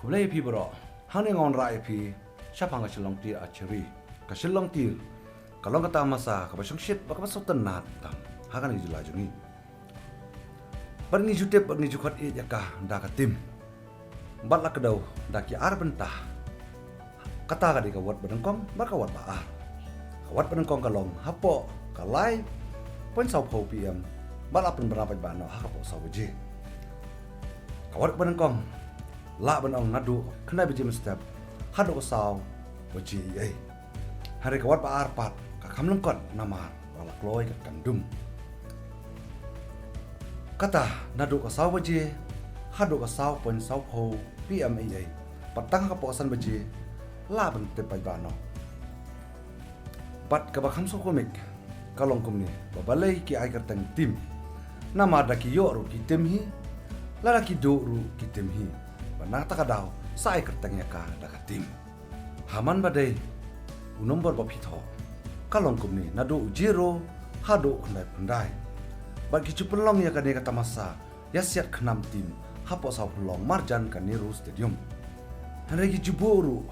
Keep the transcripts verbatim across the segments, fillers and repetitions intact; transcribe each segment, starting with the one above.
Khublei ïa phi baroh. Hangne nga wanrah ïa phi shaphang ka Shillong Tir Archery. Ka Shillong Tir ka long ka tamasa kaba shongshit bad kaba sngewtynnat tam ha kane ka jylla jong ngi. Bad ngi ju tip bad ngi ju khot ïa ka da ka tim. Bad la kdew da ki ar bynta. Kata ka dei ka wad ba nyngkong bad ka wad ba ar. Ka wad ba nyngkong ka long hapoh ka lai point saw phew P M bad la pynbna paidbah noh ha ka poh saw baje. Ka wad ba nyngkong lah ban ong naduh khyndai baje mynstep haduh ka saw baje eiei. Hynrei ka wad ba ar pat ka kham lyngkot namar ba la kloi ka kandum. Kata naduh ka saw baje haduh ka saw point saw phew P M eiei. Bad tang ha ka poh san baje lah ban tip paidbah noh. Bad kaba kham sngewkhmih ka long kumne ba balei ki ai kyrteng tim. Namar da ki ïoh ruh ki tim hi, lada ki duh ruh ki tim hi. Bad na kata ka daw sa ai kyrteng ïa ka da ka tim. Ha man ba dei u nombor ba phi thoh ka long kumne naduh u zero haduh khyndai phew khyndai. Bad ki ju pynlong ïa kane ka tamasa ïasiat khnam tim hapoh saw pynlong marjan ka Nehru Stadium. Hynrei ki ju buh ruh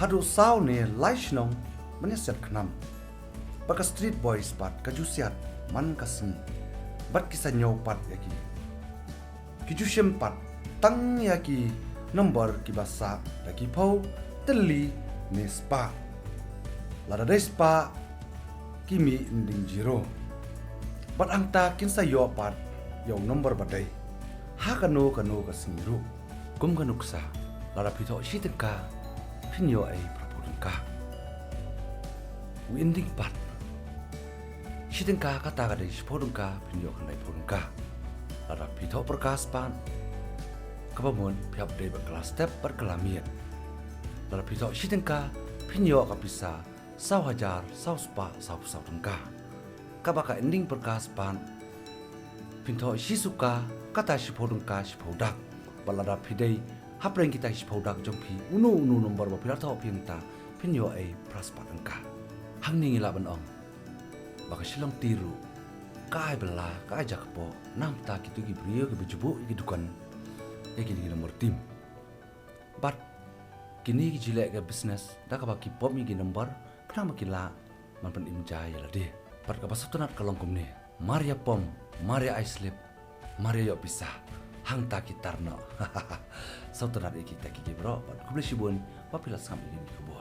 haduh saw ne lai shnong ban ïasiat khnam. Bad ka Street Boys pat ka ju siat man ka sngi. Bad ki sa ñiew pat ïa ki. Ki ju shim pat tang ïa ki nombor kiba sah da ki phew, tylli ne spah. Lada dei spah ki mih nding zero. Bad hangta kin sa ïoh pat ïa u nombor ba dei ha kano kano ka sngi ruh. Kum ka nuksa, lada phi thoh shi tyngka phin ïoh ei phra phew tyngka. U ending pat, shi tyngka kata ka dei shi phew tyngka phin ïoh khyndai phew tyngka. Lada phi thoh pyrkas pat, kaba mut phi hap dei bad ka la step bad ka la miet. Lada phi thoh shi tyngka phin ïoh ka pisa saw hajar saw spah saw phew saw tyngka. Kaba ka ending pyrkas pat, phin thoh shi suka kata shi phew tyngka shi phew dak. Bad lada phi dei hapdeng kita shi phew dak jong phi, uno uno nombor ba phi la thoh phi hangta phin ïoh ei phra spah tyngka. Hangne ngi lah ban ong ba ka Shillong Tir ruh ka ai bylla, ka ai jakpoh na bynta kito ki briew kiba ju buh ïa ki dukan ïa kine ki nombor tim. Bad kine ki ju leh ka business da kaba ki pom ïa ki nombor khnang ba ki lah ban pynim ja ïa lade. Bad kaba sngewtynnat ka long kumne, mar ïa pom, mar ïa ai slip, mar ïa ïoh pisa, hangta ki tar noh. Sngewtynnat ïa kita ki, ki baroh bad khublei shibun ba phi la sngap ïa kine ki khubor.